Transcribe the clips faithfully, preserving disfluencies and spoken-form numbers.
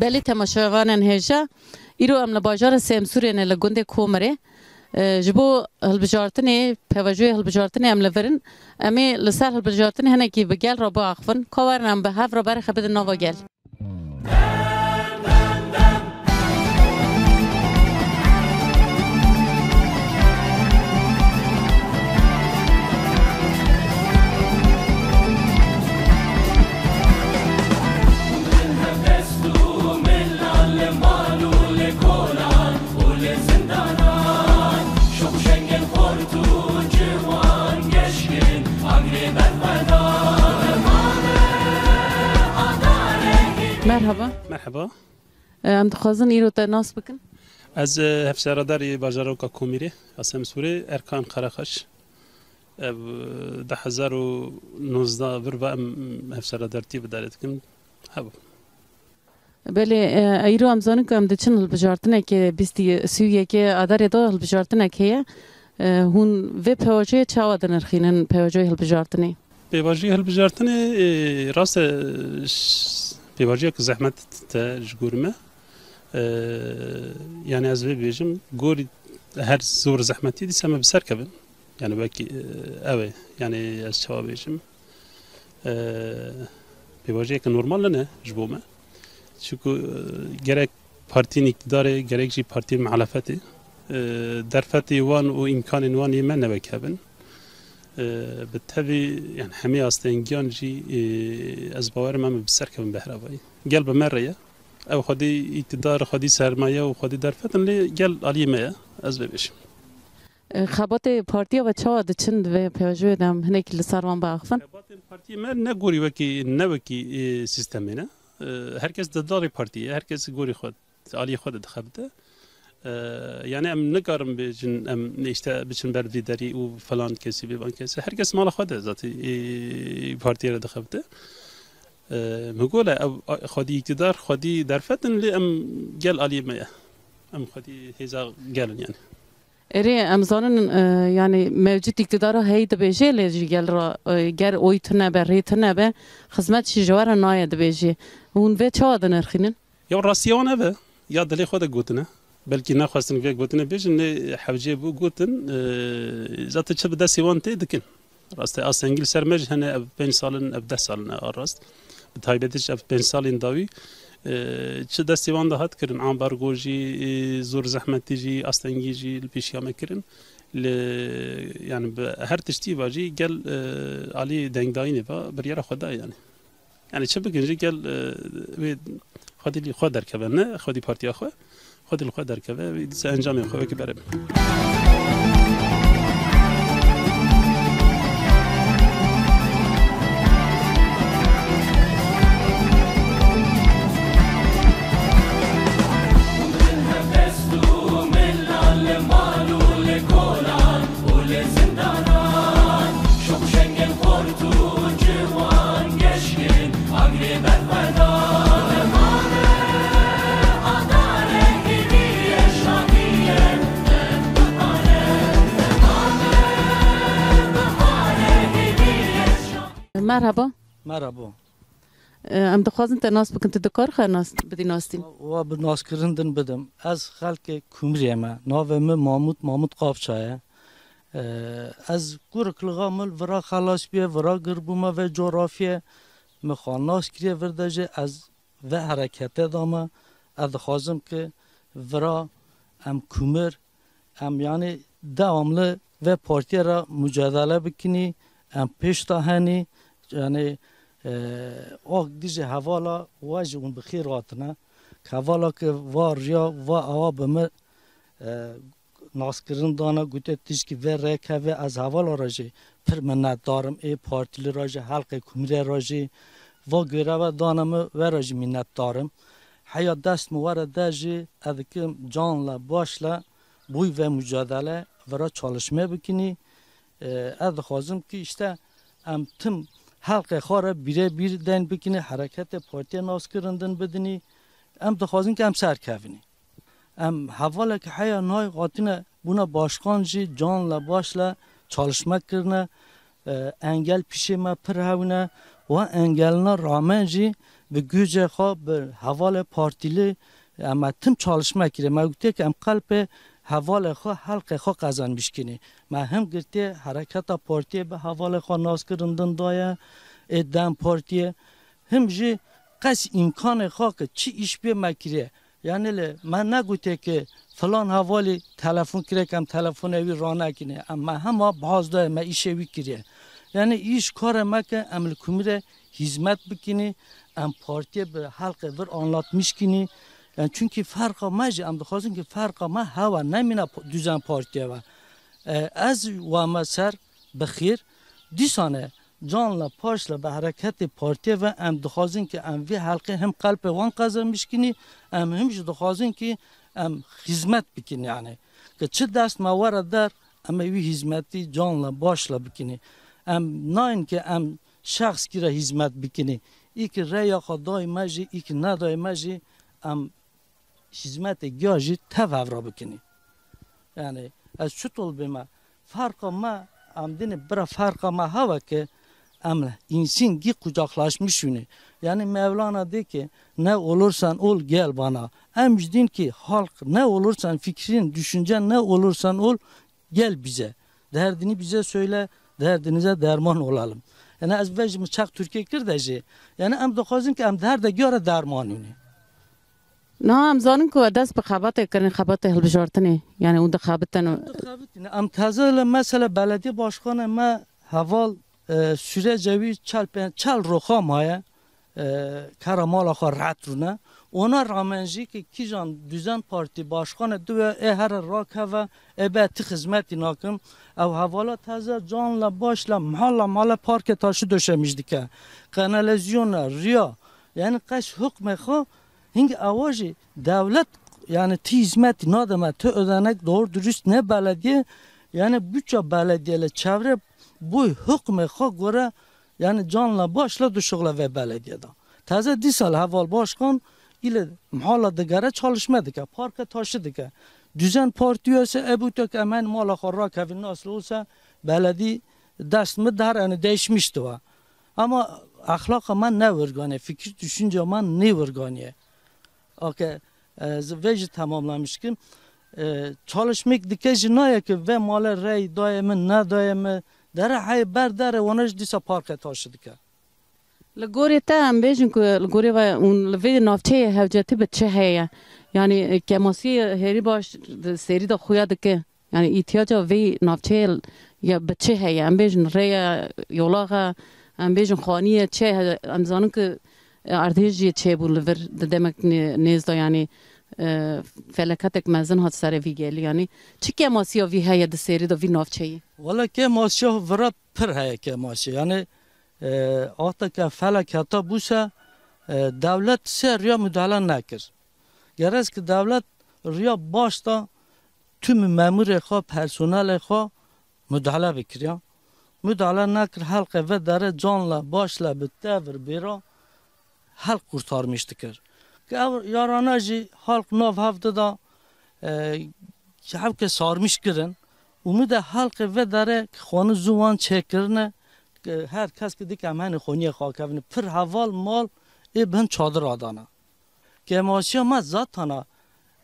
Belê temaşevanên hêja, îro em li bajara Semsûrê ne, li gundê Komirê. E, ji bo hilbijartinê, pêvajoyê hilbijartinê em li vir in. Em ê li ser hilbijartinê hinekî bi gel re biaxivin. Ka werin em bi hev re berê xwe bidin nava gel. Merhaba. Merhaba. Em dixwazin îro te nas bikin. Ez, e, hevşeredarê bajaroka Komirê, ya Semsûrê, Erkan Karakaş. Ev, e, du hezar û nozdeh vir ve em hevşeredartî bi darê dikin. Hebû. Belê, e, îro em zanin ku em diçin hilbijartinekê bîstî sî û yekê Adarê de hilbijartinek heye. E, hûn vê pêvajoyê çawa dinirxînin, pêvajoyê hilbijartinê? Pêvajoyê hilbijartinê, e, rast e, ş-, pêvajoyek zehmet e ji gor me. E, yani ez vê bêjim, gorî her zor zehmetî dîsa me bi ser kevin. Yani wekî, e, ew e. Yani ez çawa bêjim? E, pêvajoyeke normal ne ji bo me. Çunku, e, gerek partiyên îktidarê, gerek jî partiyên muhalefetê, e, derfetê wan û îmkanên wan yê me ne wek hev in. E, bi tevî, yani hemî astengiyan jî, e, ez bawerim em bi ser kevin behrevayî. Gel bi me re ye. Ew xwedî îktidar, xwedî sermaye û xwedî derfet in, lê gel aliyê me ye. Ez vê bêjim. E, xebatê partiya we çawa diçin di vê pêvajoyê de em hinekî li ser wan biaxivin? Xebatên partiyê me ne gorî wekî, ne wekî, e, sîstemê ne. E, herkes di darê partiyê, herkes gorî xwe, aliyê xwe de dixebite. E, yani em nikarin bêjin, em işte biçin ber vî derî û falan kesî, vê van kesî. Herkes mala xwe de zaten, e, partiyê re dixebite. E, min got, ev, a, xwedî îktidar, xwedî derfet in, lê em gel aliyê me ye. Em xwedî hêza gel in yani. Erê, em zanin, e, yani mewcûd îktidara heyî dibêje, lê ji gel re, e, ger oy tune be, rê tune be, xizmet jî ji we re nayê dibêje. Hûn vê çawa dinirxînin? Ya rastiya wan ev e, ya dilê xwe de gotine. Belkî nexwestin vê gotine bêjin, lê hewcê bû gotin, e, zaten çi bi destê wan tê dikin. Rast e, astengî li ser me jî hene, ev pênc sal in, ev deh sal in, a rast. Bi taybetî jî ev pênc salên dawî, e, çi destê wan de hat kirin, ambargo jî, e, zor zehmetî jî, astengî jî li pêşiya me kirin. Li, yani bi her tiştî ve jî gel, e, alî dengdayînê ve biryara xwe da yani. Yani çi bikin jî gel, e, wê xwedî li xwe derkeve, ne xwedî partiya xwe, xwedî li xwe derkeve, wê dîsa encamê xwe wekî bere. Merhaba. Merhaba. Em dixwazin te nas bikin, tu dikar xwe nas, bidî nasîn? Wa bi naskirin din bidim. Ez xelkê Kumriyê me. Navê min Mamût, Mamût Qavça ye. Ee, ez kurik lixa min vira xelas bûye, vira gir bûme vê coğrafyê. Min xwe nas kiriye vir de jî ez vê hereketê de me. Ez dixwazim ki vira em Kumir, em yani devamlı vê partiye re mücadele bikinî, em pêş de henî, yani, e, o dijî hevala we jî hûn bi xêr hatine. Hevala ki va riya, va awa bi min, e, naskirin dane, gote tişkî vê rêkeve, ez hevala re jî pir minnetdar im, ê partîlî re jî, helqê Kumrê re jî, va göreve dane min, we re jî minnetdar im. Heya dest min we re de jî, ez dikim can le baş le, bûy ve mücadele, vira çalışma bikinî. E, ez dixwazim ki işte em tim helqê xwe re bîre bîr deyn bikinî, hereketê partiyê naskirin din bidinî. Em dixwazin ki em serkevinî. Em hevalek heya nayê hatine bûne başkan jî can le baş le çalışma kirine. E, engel pişê me pir hewne. Wa engelina rağmen jî bi gücê xwe, bi hevalê partîlî, em, me tim çalışma kiriye. Me gotiye ki em qelpê hevalê xwe, helqê xwe qezanmiş kinî. Me him girtiye hereketa partiyê bi hevalê xwe nas kirin din daye, ê DEM Partiyê. Him jî qes îmkanê xwe ki çi îş bê me kiriye. Yani lê me negotiye ki filan hevalî telefon kiriye ki em telefonê wî ranekine. Em me hema bihaz daye me îşê wî kiriye. Yani îş karê me ki em li kumî re hizmet bikinî, em partiyê bi helqê vir anlatmiş kinî. Yani çünkü ferqa me jî, em dixwazin ki ferqa me hewa nemîne po-, düzen partiye ve. E, ez wa me ser bi xêr. Dîsane canla paşla bi hereketê partiyê ve em dixwazin ki em vê helqê him qelpê wan qezenmiş kinî, em him jî dixwazin ki em hizmet bikin yani. Ki çi dest me were der, em ê wî hizmetî canla başla bikinî. Em nayên ki em şexskî re hizmet bikinî. Î ki reya xwe dayî me jî, î ki nedayî me jî em hizmetê giya jî tev hev re bikinî. Yani ez çutol bême, ferqa me, em dînê bira ferqa me hewa ki em însîn gî kucaklaşmiş wînê. Yani Mevlana dê ki ne olursan ol gel bana. Em jî dîn ki halk ne olursan fikrin, düşüncen ne olursan ol gel bize. Derdini bize söyle, derdinize derman olalım. Yani ez vejim çak Türkiye kir de jî. Yani em dixwazin ki em derde giyara derman wînê. Na, em zanin ku we dest bi xebatê kirin, xebatê hilbijartinê. Yani hûn dixebitin. Dixebitin. Em teze li mesela belediye başkanê me heval, e, sürecê wî çel pê-, çel roxa maye, e, kara mala xwe rehet rûne. Ona rağmen jî ki kîjan Düzen Partî başkanê diwe ê here rakeve, ê be ti xizmetî nakim. Ew hevala teze canla başla mala mala parkê taşî döşemiş dike. Kanalizasyona, riya. Yani qeş hukmê xwe Hingî ewa jî dewlet, yani ti hizmetî nademe, ti ödenek doğru dürüst ne belediye, yani bütçe belediye li çevre boy hukmê xwe gore, yani canla başla duşuxla ve belediye da. Taze dîsal heval başkan ile mhala digere çalışma dike, parka taşı dike. Düzen Parti üyesi Ebu Tök emen mala xwe rakevin nasıl olsa belediye dest mi der, yani değişmişti va. Ama ahlaka me ne wirganê, fikir düşünce me ne wirganiye. Ake, e, ez vê jî tamamlamiş kim. E, çalışmek dike jî naye ki ve male rey daye mi, ne daye mi, dere hey ber dere wana jî dîsa parke taşı dike. Li gorê te em bêjin ku li gorê ve hûn li vê navçeyê hewcetî bi çi heye? Yani, e, kemasî herî baş di serî de xuya dike. Yani îtiyaca vê navçeyê ya bi çi heye? Em bêjin rê ye, yolax e, em bêjin xanî ye, çi ye? Em zanin ku, e, erdhêj jî çêbû li vir di demek nê-, nêz de, yani, e, feleketek mezin hat serê vî gelî. Yani çi kemasiya vî heye di serî de vî navçeyî? Wala kemasiya vira pir heye kemasiya. Yani, e, wexta ke felaketa bûse, e, dewlet ser ya müdahale nekir. Gerez ki dewlet riya baş da tüm memurê xwe, personelê xwe müdahale bikiriya. Müdahale nekir, helqê ve dere canla başla bi tevir bêra helq kurtarmiş dikir. Ki ev yarana jî halk nav hev dida, e, ki hev ke sarmiş kirin. Û mi de helqê ve dere ki xwani ziwan çêkirine, ki her kes ki dike em henê xwaniye xwe kevine. Pir heval mal ê bin çadir adana. Kemasiya me zatana,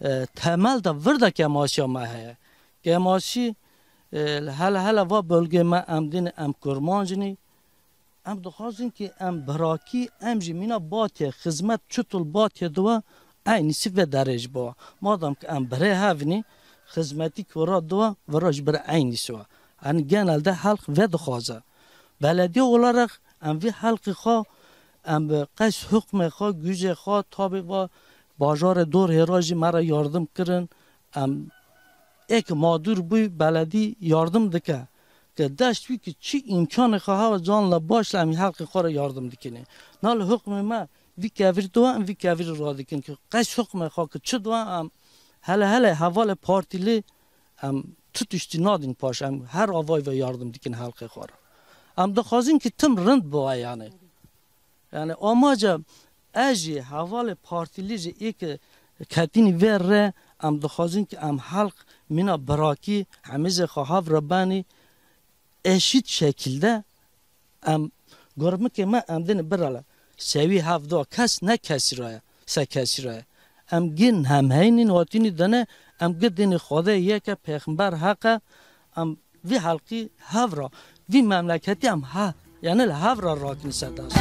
e, temel de vir de kemasiya me heye. Kemasi, e, hele hele va bölgê me em din em kurmanc nî. Em dixwazin ki em birakî, em jî mîna batiye, xizmet çutul batiye diwa, eynî si ve derê ji biwa. Madem ki em birê hev nî, xizmetî ki wira diwa, vira ji bir eynî siwa. Yani genelde halk ve dixwaze. Belediye olarak em vî halkê xwe, em bi qeys hukmê xwe, gücê xwe, tabê va bajarê dor hêra jî me re yardim kirin. Em ê ki madur bûy, beledî yardim dike. Ke deşt wî ki çi îmkanê xwe hewa can le baş le em halkê xwe re yardim dikinê. Na li hukmê me vî kevirî diwa em vî kevirî radikin ki qeys hukmê xwe ki çi diwa em hele hele hevalê partîlî Em tu tiştî nadin paş, em her avay ve yardim dikin halkê xwe re. Em dixwazin ki tim rind biwa yani. Yani amaca ez jî hevalê partîlî jî ê ki ketînî vê re, em dixwazin ki em halk mîna birakî hemîzê xwe hav re benî eşît şekilde em gurmikê me em din birale. Sewî hev da kes ne kesî ra ye, se kesî ra ye. Em gin hem heynîn hatînî dine, em gi dinê Xwedê yek e, pêxember heq e, em vî helqî hev ra, vî memleketî em ha, yani li hev ra rakin ser dest.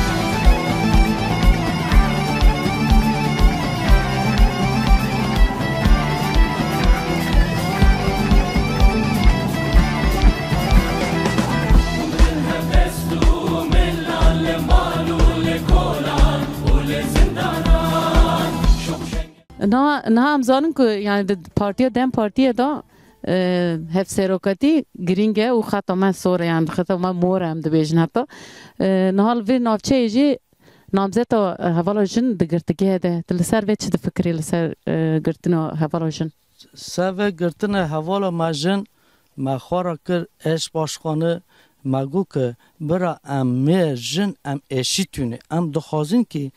Niha, niha em zanin ku, yani, di partiya DEM Partiyê de, e, hevserokatî girîng e û xeta me sor e, yani, xeta me mor e, em dibêjin heta. E, niha li vê navçeyê jî namzeta, e, hevala jin di girtîgehê de. Tu li ser vê çi difikirî, li ser, e, girtina hevala jin? Ser vê girtina hevala me jin, me xwe re kir eş başxane, me got ku bira em mêr jin em eşît in. Em dixwazin ku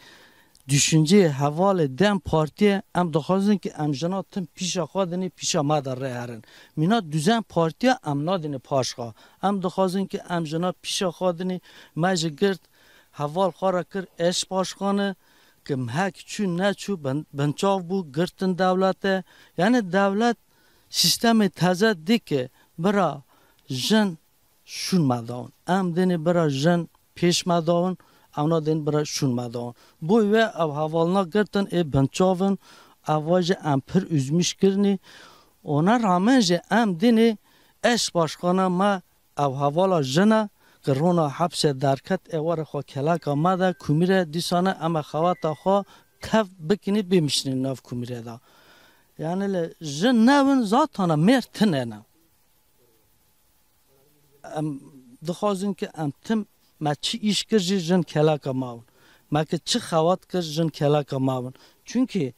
düşünceyê hevalê DEM Partiyê, em dixwazin ku em jina tim pîşa xwe dinê, pîşa me de rê herin. Mîna Düzen Partiya em nadinê paş xwe. Em dixwazin ku em jina pîşa xwe dinê, me ji girt heval xwe re kir eş başxane, ku mehek çû neçû bin-, binçav bû, girtin dewlete. Yani dewlet sîstemê teze dike bira jin şûn me dawin. Em dinê bira jin pêş me dawin, ewna din bira şûn me dawin. Boy wê ev hevalna girtin ê binçav in, ev jî em pir üzmîş kirinî. Ona rağmen jî em dinê eş başxana me ev hevala jin e, ki rona hepsê derket ê were xwe keleka me de kumîre dîsane em ê xewata xwe tev bikinî bimişinî nav kumîre de. Yani li jin newin zatana mêr tine ne. Em dixwazin ki em tim me çi îş kir jî jin keleka me win. Me ki çi xewat kir jin keleka me win. Çünkü,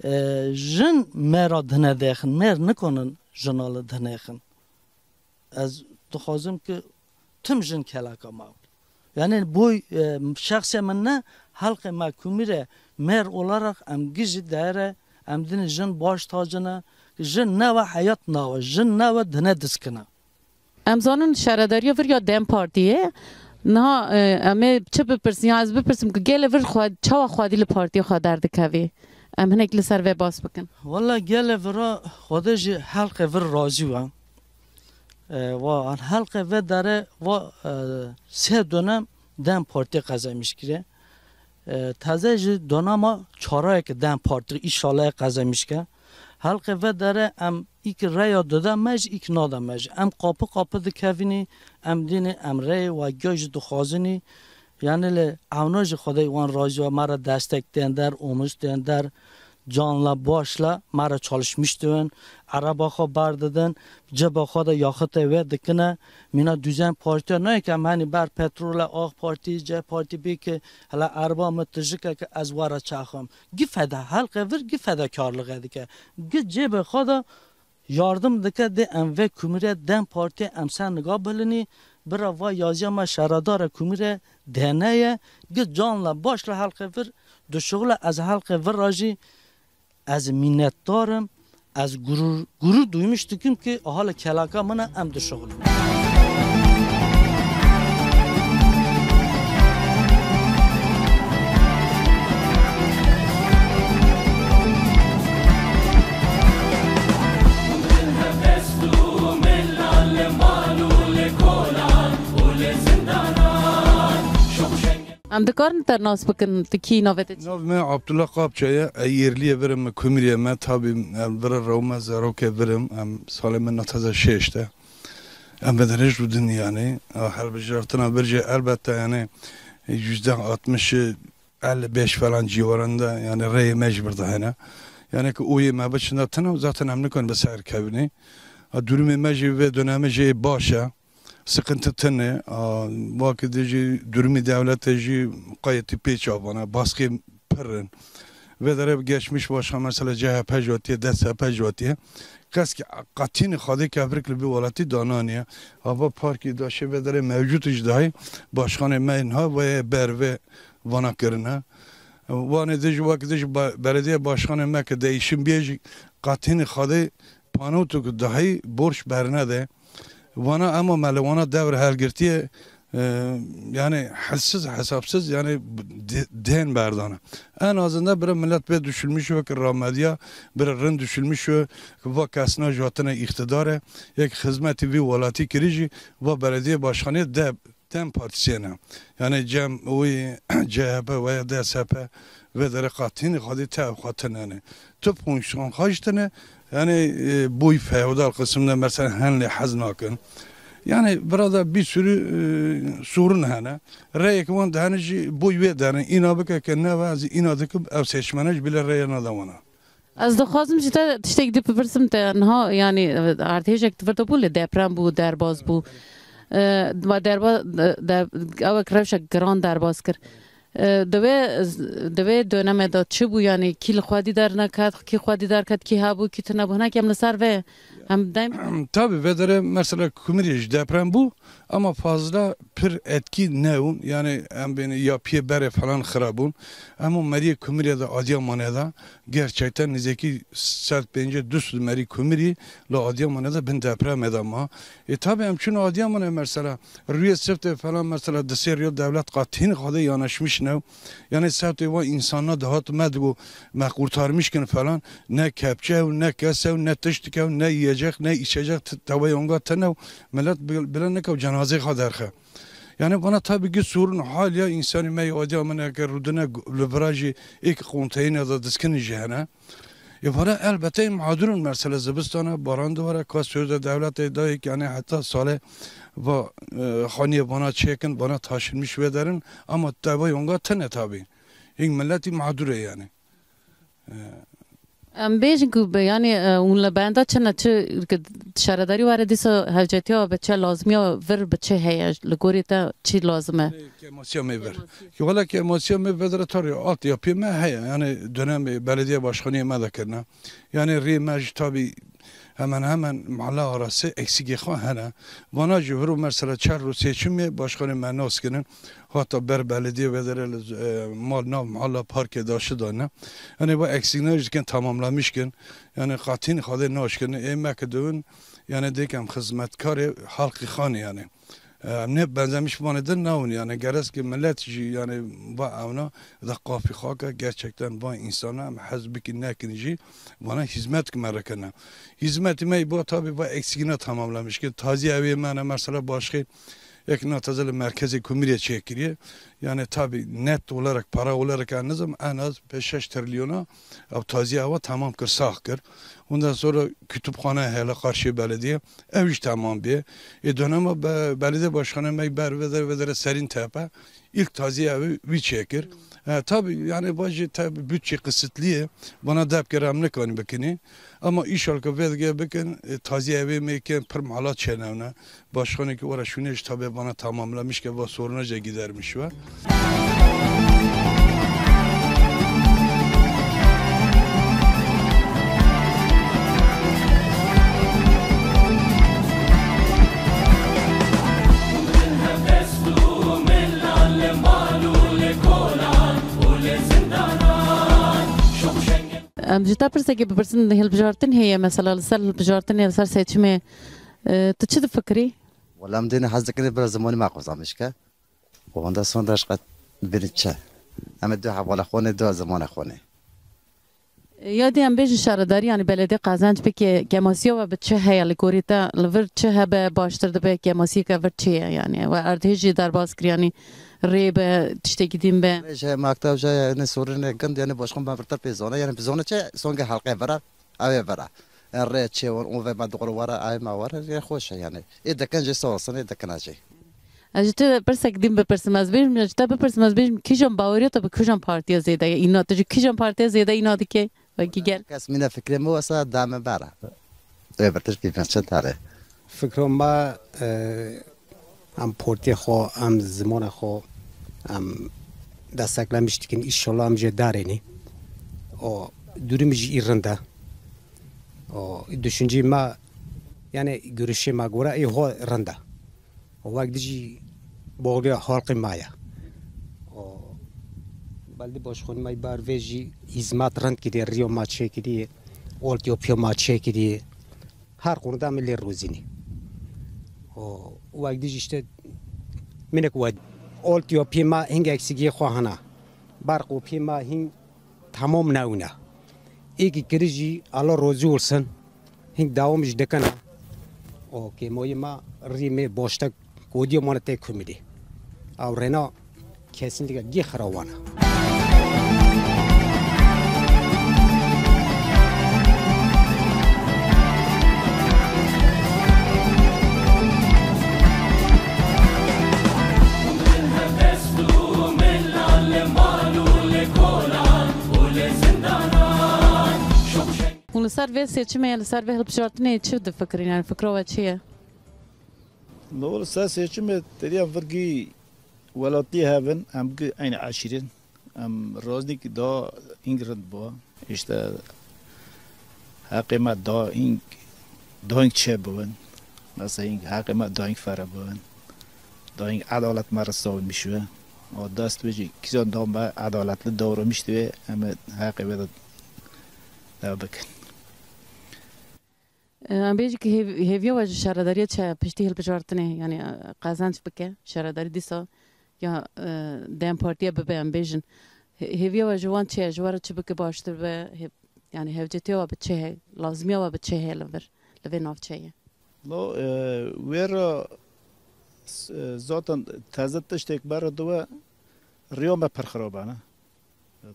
e, jin mêra dine dêxin, mêr nikonin jina li dinêxin. Ez dixwazim ki tim jin keleka me win. Yani boy, e, şexsê min ne, helqê me kumîre mêr olarak em gijî dere, em dinê jin baş tacine, jin newe heyat nawe, jin newe dine diskine. Em zanin şaredariya vir ya DEM Partiyê. Niha, e, em ê çi bipirsin? Ya ez bipirsim ku gelê vir xwe, çawa xwedî li partiyê xwe derdikevî? Em hinek li ser vê bas bikin. Wala gelê vira Xwedê ji helqê vir razî we. E, wa an helqê ve dere wa, e, sê dönem DEM Partiyê qezemîş kire. E, teze ji dönema çarayê ki DEM Parti înşallah qezemîş ke. Helqê ve dere em îk reya dide me jî, îk nade me jî. Em qapi qapi dikevînî, em dînî, em reyê we giya jî dixwazinî. Yani li ewna jî Xwedê wan razî we, me re destek tên der, omuz tên der, canla başla me re çalışmiş dibin, ereba xwe berdidin, ceba xwe de yaxitê wê dikine. Mîna Düzen Partiya nayê ke em henî ber petrol e, A K Partî, C H Partî bê ke hela erba min tijike ke ez we re çaxim. Gifede helqê vir, gifede karlixê dike. Gi cêbê xwe de yardim dike, dê em vê kumîre DEM Partiyê em ser niga bilinî, bira va yaziya me şaredara kumîre dêne ye, gi canla başla helqê vir dişuxile, ez helqê vir ra jî ez minnetdar im, ez gurur, gurur duymuş dikim ki aha li kelaka min e, em dişuxilin. Em dikarin te nas bikin, tu kî, navê te çi? Nav me Abdullah Kapça ye, e, yerliyê vir im, kumîriyê me, tabî, em vir e rewme, zarokê vir im, em salê min nehsed û şêşt e. Em vederêj rûdin yani, a, hilbijartina vir jî elbette yani, yüzde altmış, elli beş falan civarında yani reyê me ji vir de hene. Yani ki oyê me biçin de tine, zaten em nikin bi ser kevine. A, durumê me jî vê dönemê jî baş e. Sıkıntı tine. A, vakit jî durumê dewletê jî qayetî pêç avana, baskê pir in. Vê derê geçmiş başkan mesela C H P jî hatiye, D S P jî hatiye. Kes ki qatînî xadê kevrik li vî welatî dananiye. Ava parkî daşê vê derê mewcûd jî dahî başkanê me niha ve ber vê vana kirine. Wanê de jî wek de jî ba-, belediye başkanê me ki değişim bê jî qatînî xadê panotu ki dahî borç bernede. Vana ema me li wana devr helgirtiye, E, yani hedsiz hesapsız yani de-, dên berdane. En azından bire millet bê düşünmüş ve ki ramediya bire rind düşünmüş ve ki va kesna jatine iktidare, yek hizmeti vi welati kirî jî va belediye başkanı de DEM Partisiye ne. Yani Cem, wî C H P veya D S P ve dere qatîn xadî te ev xatin yani. Tu fonksiyon xaç tine, yani, e, boy feodal kısımda mesela henle hez nakin. Yani burada bir sürü, e, sorun hene. Reyek wan de hene jî boy vê derin. Îna bike ke ne ve ez îna dikim ev seçmene jî bile reye nadawana. Ez dixwazim ji te tiştek dî bipirsim te niha, yani, erdhêjek di vir de bû, lê deprem bû, derbas bû. E, ma derba-, de, de, ewek rewşek giran derbas kir. E, di vê, di vê dönemê de çi bû, yani, kî li xwedî derneket, kî xwedî derket, kî hebû, kî tune bû, hinek em li ser vê, em dem- Tabii, vedere mesela Kumiriye jî deprem bû. Ama fazla pir etkî nebûn. Yani em bêne yapiyê berê falan xirabûn. Ama meriyê Kumiriye de, Adıyamanê de gerçekten nizêkî sed pêncî du sed merî Kumiriye li Adıyamanê de bin depremê de ma. E, tabi em çûn Adıyamanê mesela rüyê siftê falan mesela di sê rüya devlet qatîn xade yanaşmış new. Yani sewtê wan insana dihat me digo me kurtarmış kin falan. Ne kepçe ew, ne kes ew, ne tiştik ew, ne yiyecek, ne içecek t-, tewayê onga tine ew. Millet bil-, bile neke ew cenazê xwe derxe. Yani bana tabii ki sorun hal ya insanı me yadiya min eke rudine g-, li vira jî êk konteyne de diskinin jî hene. E, vana elbette mağdurun mesela zibistana baran duvara ka sözde devlet dayık yani hatta sale va, e, haniye bana çekin, bana taşınmış vederin ama tewayê onga tine tabii. Hing milletî mağdur e yani. Em bêjin ku bi, yanî, e, hûn li benda çi ne, çi, şaredarî were dîsa hevcetiya bi çi lazimiya vir bi çi heye? Li gorî te çi lazim e? Kêmasiya me vir. Kêmasiya. Ki wela kêmasiya me vir de tarî altyapı me heye. Yani dönem belediye başkanı me de kirine. Yani rê me jî tabi hemen hemen mala arası eksikê xwe hene. Vana jî vir û mesela çar rû seçimê başkanê me nas kirin. Hatta ber belediye vedere li, e, mal nav mala parkê daşi dane. Yani bu eksikler jî ken tamamlamış kin. Yani qatîn xadê naş kin. Ê me ki döwün yani dêk em xizmetkarê halkî xanê yani. E, em ne benzemiş vanê din nawin yani. Gerez ki millet jî yani va evna da qafî xaka gerçekten va insana em hez biki nekin jî vana hizmet ki me rekene. Hizmeti me bu tabi va eksikine tamamlamış kin. Taziye evê me ne mesela başka Yek na teze li merkezê Kumiriye çêkiriye. Yani tabi net olarak, para olarak yani nizam en az beş şeş trilyona ev taziye ava tamam kir, sax kir. Ondan sonra kütüphane hele karşı belediye, ev iş tamam bê. E, dönema be-, belediye başkanı me ber vedere, vedere Serin Tepe ilk taziye evi wî çêkir. E, tabi yani bacı tabi bütçe kısıtlı ye. Bana dep kerem ne kani bikini. Ama inşallah vê digê bikin, e, taziye evê me ke pir mala çênevne. Başkanê ki were şûnê ji tabi bana tamamlamış ke va soruna jê gidermiş ve. Em ji te pirsekê bipirsin, hilbijartin heye, mesela li ser hilbijartinê, li ser seçimê, e, tu çi difikirî? Wela em dêne hez dikin, bira zimanê me qozanmiş ke. Û wenda sonda ji qet bêne çi? Em ê du hevala xwe ne, du zimanê xwe ne. Ya dî em bêjin şaredarî, yanî belediye qezenc bike, kêmasiya we bi çi heye li gorî te? Li vir çi hebe baştir dibe, kêmasiyeke vir çi ye? Yanî we erdhêjî derbas kir, yanî rê be, tiştekî din be? Rê ji maktab jî, yanî sorunê gund, yanî başkan me virtir pê zane, yanî bi zane çi, songe halqê vira, ew ê vira. Yanî rê çê wan, û ve me doğru wara, ew me wara, rê xweş e yanî. Ê dikin jî sağ olsun, ê dikine jî. Ez ji te pirsek din bipirsim, ez bêjim, ji te bipirsim, ez bêjim, kîjan baweriya te bi kîjan partiya zêde ye? Îna tu ji kîjan partiya zêde îna dike? Wekî gel. Kes mîne fikrê min wesa da min bera. Ê, bir tişt kîfin çi tare. Fikro me, e, em portê xwe, em zimanê xwe, em desteklemiş dikin. Înşallah em jê darênî. O, durum jî î rind e. O, düşüncê me, yani görüşê me gore ê ho rind e. Wek dijî boxliya halkê me ye. Belediye başkanê me bar vê jî hizmet rind kiriye, riyo me çêkiriye, altyapıya me çêkiriye. Her konuda em lê rozînî. Wek dijî işte Minik we. Oltiyopî ma hing eksigiyê xwe hene. Barqopî ma hing tamam newne. Êkî kirî jî Allah razî olsun. Hing dawam jî dikine. O kêmoyî ma rîmê boştek kodiyo mane tê kumidî. Ew rêna kesinlikle gî xirawana. Hûn li ser vê seçimê, li ser vê hilbijartinê çi difikirin? Yani fikra we çi ye? Li ser seçimê teriya vir gî welatî hevin, em gi eynî eşîrin. Em Roznîk da hîng rind bû. Îşte heqê me da hîng, da hîng çê bûn. Mesela hîng heqê me da hîng fere bûn. Da hîng edalet me risa wî mişû. O dest wê jî kîsan da me edaletli davranîşt wê, em ê heqê wê de dev bikin. E, em bêjin ki hêv-, hêviya we ji şaredariya çi ye piştî hilbijartinê, yani, e, qezenc bike, şaredarî dîsa ya, e, DEM Partiye bibe, em bêjin. Hê-, hêviya we ji wan çi ye? Ji we re çi bike baştir be? Hê-, yani hevcetiya we bi çi heye? Lazimiya we bi çi heye li vir, li vê navçeyê? No, e, wê re s-, e, zaten teze tiştek me re diwe, riya me pir xirab e, ne?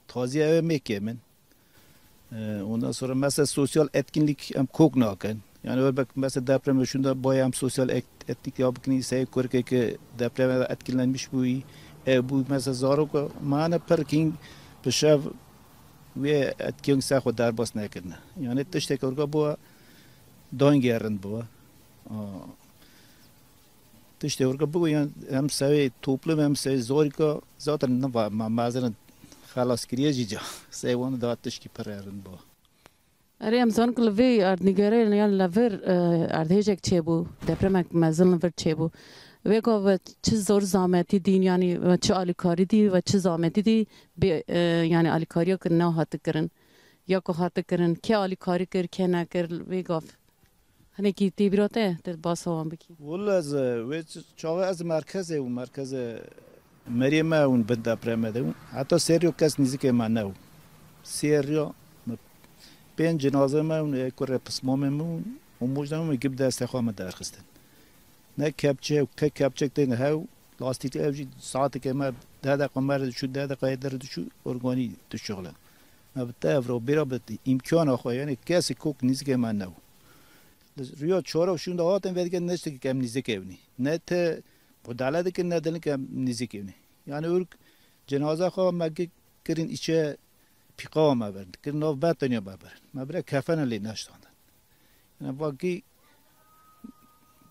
Taziye ew ê mêkê min. Ee, ondan sonra mesela sosyal etkinlik em kok nakin. Yani wê bek mesela deprem şunda boya em sosyal et-, etkinlik ya bikin, sey kurke ki deprem etkilenmiş bû, ev bû mesela zaroka mane perking bi şev wê etkinlik ser xwe derbas nekirine. Yani tiştek orga bû, dangê rind bû. Aa, Tiştê orga bû, yan em sewê toplum, em sewê zorîka, zaten niva ma, ma mezin xelaskiriye jî ca. Sey wan da tişkî pir erin bû. Erê, em zanin ku li vê erdnîgerê, yan li vir, e, erdhêjek çêbû, depremek mezin li vir çêbû. Vê gav ve çi zor zametî dîn, yanî ve çi alîkarî dî ve çi zametî dî, bê, e, yanî alîkariya ku nehate kirin. Ya ku hate kirin, kê alîkarî kir, kê nekir, vê gav. Hinekî tê bîra te, te basa wan bikî. Wele ez, e, wê ç-, çaxê ez merkezê û merkezê meriyê me ûn bin depremê de ûn. Heta sê riyo kes nîzikê me ne û. Sê riyo me pênc cenaze me ûn, ê kurê pismamê me ûn, û mojna me gib destê xwe me derxistin. Ne kepçe, ke kepçek tên hew, lastîk ev jî saeteke me deh deqa me re diçû, deh deqa êdir diçû, organî dişuxile. Me bi te evro bîra bi îmkana xwe, yanî kesî kok nîzikê me ne û. Li riya çarok şûnda hatin vedikin ne tiştekî em nîzikê ewnî. Ne te mudale dikin, ne dilin ke em nîzikê ewnî. Yani urk cenaze xwe me ki-, kirin içe pîqa me birin. Kirin nav betoniya me birin. Me bire kefene lê neştandin. Yani vakî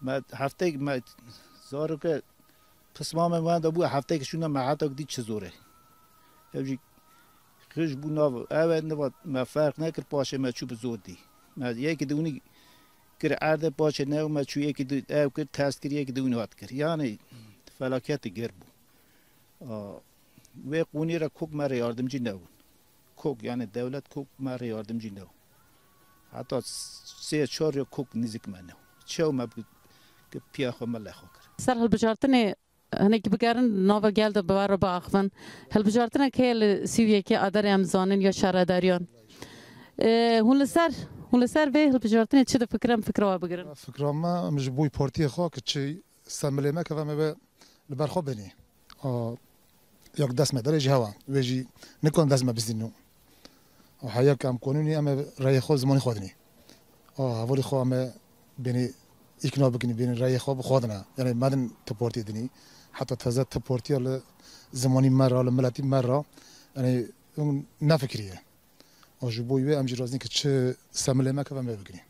me hefteyek me zaroke pisma me wenda bû, hefteyek şûnda me heta dî çi zor e. Ev jî Xij bû nav ev e, niva me ferq nekir, paşê me çû bi zor dî. Me yekî dûnî kir erdê, paşê ne me çû yekî dû ev kir, test kir, yekî dûnî hat kir. Yani felaketê ger bû. A, wê qûnî re kok me re yardimcî nebûn. Kok, yani dewlet kok me re yardimcî nebû. Heta sê çar ya kok nîzik me nebû. Çew me bi, bi piya xwe me lexwe kir. Ser hilbijartinê Hinekî bigerin nava gel de bi we re biaxivin. Hilbijartinek heye li sî û yekê Adarê em zanin ya şaredariyan. Ee, hûn li ser, hûn li ser vê hilbijartinê çi difikirin, fikra we bigirin? Fikra me, em ji bo partiyê xwe ki çi semilê me keve me ve li ber xwe binî. A, yak dest me derê ji hewa. Wê jî nikan dest me bizdîno. A, heya ki em qanûnî em ê reyê xwe zimanî xwe dinî. A, hevalî xwe em ê bênî îkna bikin, bênî reyê xwe bi xwe dine. Yani me din ti partî dinî. Heta teze ti partiya li zimanî me re, li miletî me re, yani hûn nefikiriye. A, ji bo wê em jî razîn ki çi semilê me keve em ê bikinî.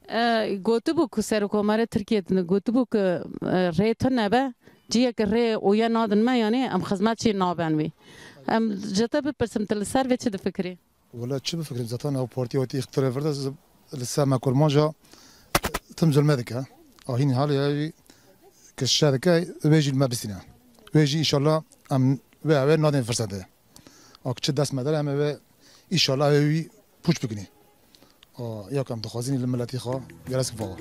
E, gotibû ku Serokkomarê Tirkiyê din gotibû ku, e, rê tune be, ciyekî rê oye nadin me, yani em xizmet jî naben wî. Em ji te bipirsim, tu li ser vê çi difikirî? Wele çi bifikirim, zaten ew partiya wetî îqtidarê vir de li ser me kurmanca tim zulme dike. A hîn halê ew jî ki şer dike, wê jî li me bistîne. Wê jî înşallah em wê ew ê nadên firsetê. A ki çi dest me der em ê wê înşallah ew ê wî pûç bikinî. A, ya ku em dixwazînî li miletî xwe gerek vala.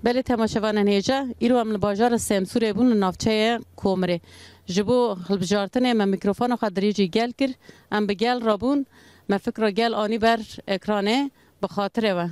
Belê temaşevanên hêja, îro em li bajara Semsûrê bûn li navçeya Komirê. Ji bo hilbijartinê me mîkrofona xwe dirêjî gel kir. Em bi gel re bûn. Me fikra gel anî ber ekranê bi xatirê we.